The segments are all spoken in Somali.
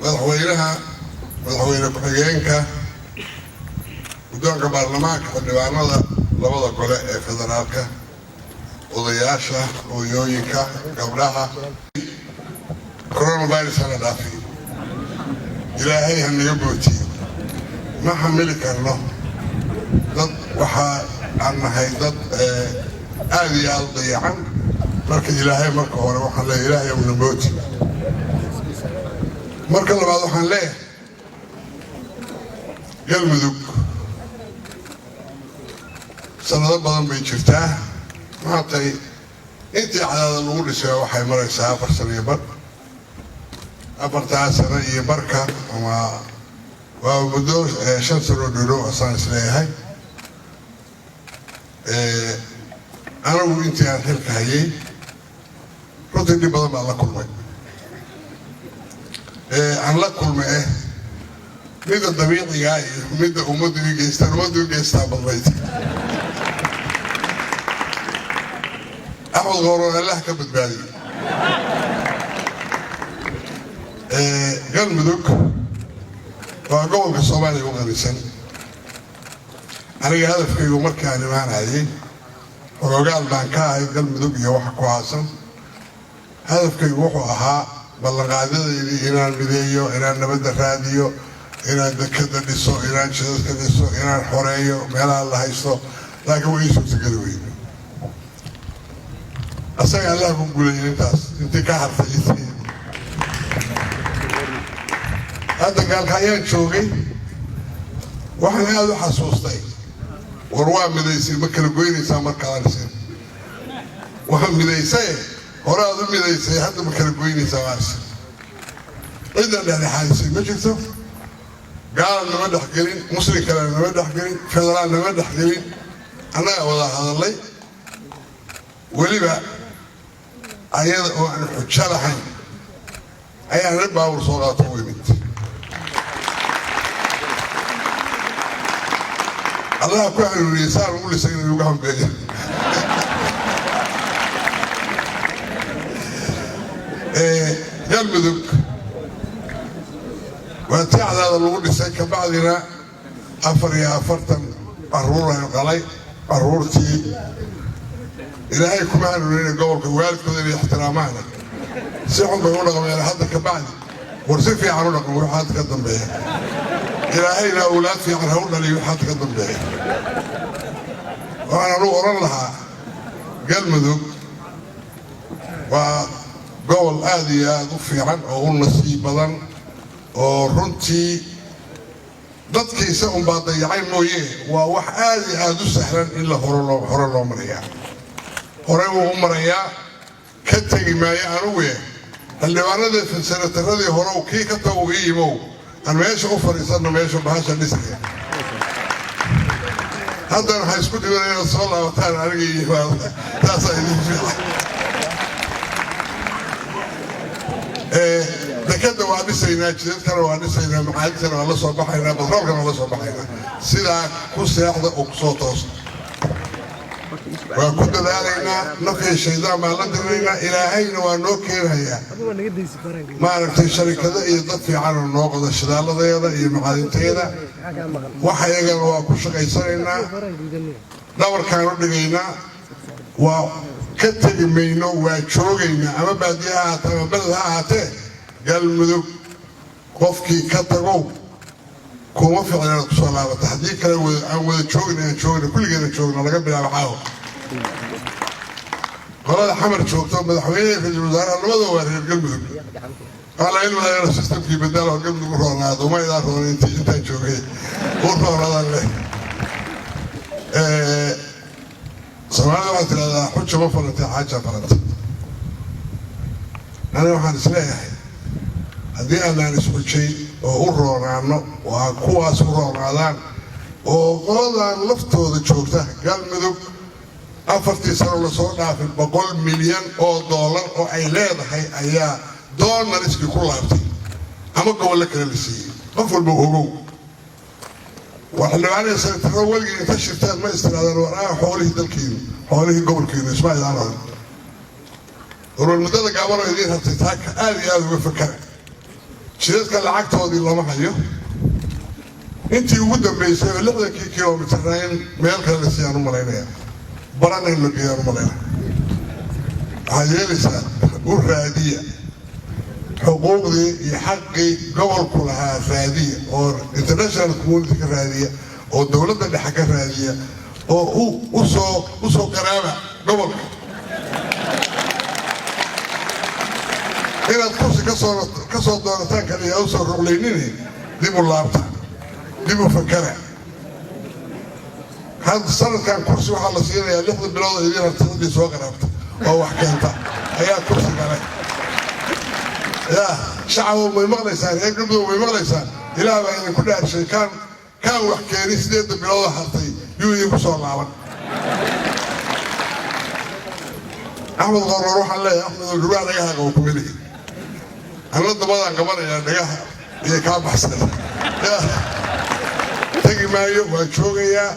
Madaxweynaha, madaxweyne ku-xigeenka, guddoonka baarlamaanka, xildhibaanada labada gole ee federaalka, odayaasha, hooyooyinka, gabdhaha, coronavirus hana dhaafiyo, Ilaahay ha naga bootiyo. Ma xamili karno. Dad waxaa aan nahay dad aada iyo aada u dayacan. Marka Ilaahay, marka hore waxaan leeyahay, Ilaahay una booti. Marka labaad waxaan leeyahay, Galmudug sanado badan bay jirtaa. Maantay intii Cadaada lagu dhisay waxay maraysaa 4 sano iyo bar. 4-taa sano iyo barka ama waa muddo 5 sanoo dhodhow asaan isleeyahay. Anigu intii aan xilka hayay runtii dhib badan baan la kulmay, aan la kulmay midda dabiicigaa iyo midda ummaddu i geystaan. Ummaddu i geystaa badnayd. Axmed Qooroon Allah ka badbaadiyey. Galmudug waa gobolka Soomaaliya u qanisan. Aniga hadafkaygu markaan imaanayay, xoogaal baan ka ahay Galmudug iyo waxa ku aasan. Hadafkaygu wuxuu ahaa ballanqaadyadaydii inaan mideeyo, inaan nabadda raadiyo, inaan dekada dhiso, inaan jidadka dhiso, inaan xoreeyo meelaha la haysto, laakiin way ii suurtageli weyne. Asaga Allah ku guulayay intaas intii ka hartay. Intii hadda gaalka ayaan joogay, waxaan aada u xasuustay, war waa midaysay, ma kala goynaysaa? Markaansin waa midaysaye, hore aad u midaysay, hadda ma kala goynaysaa? Maarse ciddan dhexdhexaadisay ma jirto. Gaala nama dhexgelin, muslim kale nama dhexgelin, federaal nama dhexgelin. Annagaa wada hadallay, weliba ayada oo aan xujo lahayn ayaan nin baabur soo qaato u imid. Allaha ku hanuuniyey saan ugu lisay inuu igu hambeeyo. Galmudug waa tii Cadaada lagu dhisay. Kabacdina 44 caruur ay qalay. Caruurtii Ilaahay kuma hanuunina gobolka waalidkooda inay ixtiraamaana, si xun bay u dhaqmeen. Hadda kabacdi war si fiican u dhaqmo waxa hadda ka dambeeya. Ilaahayna awlaad fiican ha u dhaliyo waxa hadda ka dambeeya. Waxaan anugu odhan lahaa, Galmudug waa gobol aada iyo aada u fiican oo u nasiib badan, oo runtii dadkiisa unbaa dayacay mooye, waa wax aada iyo aada u sahlan in la hore loo marayaa. Horey wuu u marayaa, ka tegi maayo. Anugu xildhibaanadii, senataradii hore kii ka tago ii yimow, aan meesha u fadhiisanno, meesha bahasha dhisaya. Haddana waxaa isku dhiban inaad soo laabataan aniga ii yimaado, taasaa idin fiican. Dekadda waa dhisaynaa, jidadkana waa dhisaynaa, macaadintana waa la soo baxaynaa, batroolkana waa la soo baxaynaa. Sidaa ku seexda oo kusoo toosa. Waa ku dadaalaynaa, nafya shaydaan baan la dirnaynaa. Ilaahayna waa noo keenayaa, maaragtay, sharikado iyo dad fiican oo noo qoda shidaaladeeda iyo macaadinteeda. Waxa iyagana waa ku shaqaysanaynaa, dhabarkaan u dhigaynaa, waa ka tegi mayno, waa joogaynaa. Ama baadiye ha ahaatee ama beled ha ahaatee, Galmudug qofkii ka tagow kuma ficin inaad kusoo laabata. Haddii kale aan wada joogna, aan joogna, kulligeena joogna, laga bilaabo caawa. Qolada Xamar joogto, madaxweyneha, ra-iisul wasaaraha, labada waa reer Galmudug. Waxaa laga ilmaayana systemkii bedel oo Galmudug u roonaado. Ma idaan roona intii intaan joogay u roonadan leh. Soomaalida waxaa tidhahdaa, xuja ma falantay, xaaja falantay. Aniga waxaan isleeyahay, haddii aanaan isxujay oo u roonaano oo aan kuwaas u roonaadaan oo qoladan laftooda joogta Galmudug, 4-tii sano lasoo dhaafay $100 milyan oo ay leedahay ayaa doonariskii ku laabtay ama gobollo kale la siiyey. Qof walba ogow, waa xildhibaanada, senataro, weligii inta shirtaan ma istiraadaan, war ah xoolihii dalkiinu, xoolihii gobolkiinu isma idaan oran. Warwar muddada gaabanoo idiin hartay taaka aada iyo aada uga fakara. Jidadka lacagtoodii lama hayo. Intii ugu dambeysay oo 60-kii kilomitirna in meel kale la siiyaan u malaynaya, barana in la geeyaan u malaynaya. Waxaad yeelaysaa, u raadiya xuquuqdii iyo xaqii gobolku lahaa, raadiya oo international community ka raadiya oo dowladda dhexe ka raadiya oo usoo qaraaba gobolka. Inaad kursi ka soo doonataan kaliya usoo ruqlaynini, dib u laabta, dib u fakara. Hadda sanadkan kursi waxaa la siinayaa 6da bilood oo idiin hartadadii soo qaraabta oo wax keenta ayaa kursi galay. Yaa shacabo, may maqlaysaan? Reer Galmudug, may maqlaysaan? Ilaah baa idinku dhaarshay, kaan wax keeni 8da biloodoo hartay yuu idinku soo laaban. Axmed Qoror waxaan leeyahay, Axmed oo dhurwaa dhagaha qabo kuma lihi, anla dabadaan qabanayaa, dhagaha iyo kaa baxsan tegi maayo. Waa joogayaa,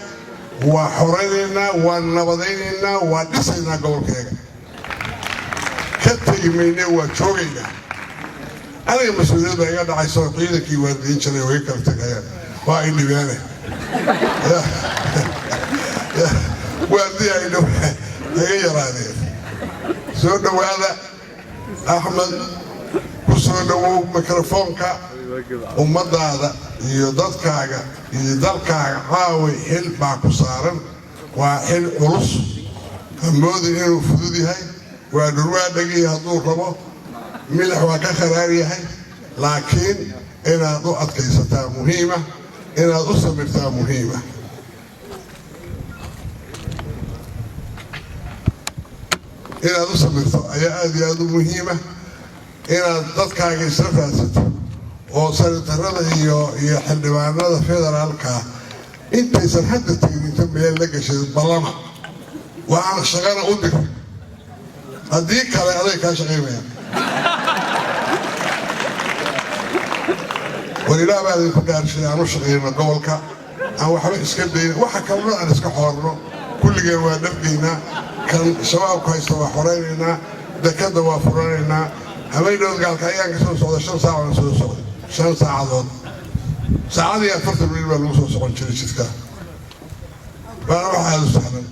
waa xoraynaynaa, waa nabadaynaynaa, waa dhisaynaa gobolkeega. Ka tegi mayne, waa joogaynaa. Aniga mas-uuliyad baa iga dhacayso, ciidankii waardiyin jiray way kala tegayaan, waa ay dhibeene waardiya ay dhow iga yaraadeen. Soo dhowaada Axmed, ku soo dhowow mikrofoonka. Ummadaada iyo dadkaaga iyo dalkaaga caaway xil baa ku saaran, waa xil culus. Hamoodin inuu fudud yahay. Waa dhurwaa dhegii hadduu rabo milix waa ka kharaar yahay, laakiin inaad u adkaysataa muhiima, inaad u samirtaa muhiima. Inaad u samirto ayaa aad iyo aad u muhiima, inaad dadkaaga isla raadsato oo sanatarada iyo xildhibaanada federaalka intaysan hadda tegin inta meel la gashay ballama waxaan shaqana u dir. Haddii kale aday kaa shaqaynayaan. War ilaah baa idinku dhaarshay, aan u shaqayno gobolka, aan waxba iska dayna, waxa kalena aan iska xoorno. Kulligeen waa dhargaynaa, kan shabaabku haysta waa xoraynaynaa, dekadda waa furanaynaa. Habeen gaalka ayaan ka soo socda, 5 saac baan soo socday, 5 saacadood, saacadii 40 minit baa lagu soo socon jiray jidka. Waana wax aada u sahlan.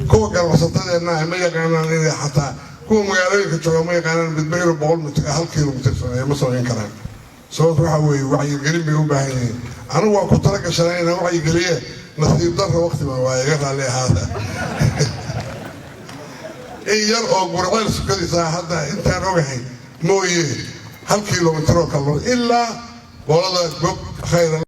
Kuwa ganacsatadeenna ma yaqaanaan inay xataa kuwa magaalooyinka jooga ma yaqaanaan midba inuu 100 mitir 1 kilomitir sameeyo ma samayn karaan. Sababto waxaa weeye wacyigelin bay u baahan yihiin. Anigu waa ku tala gashanay inaan wacyigeliye, nasiib darra waqti baan waa iga raalli ahaada. In yar oo gurceel sukadiisa hadda intaan ogahay mooye, 1 kilomitir oo kale ilaa qolada gob khayra.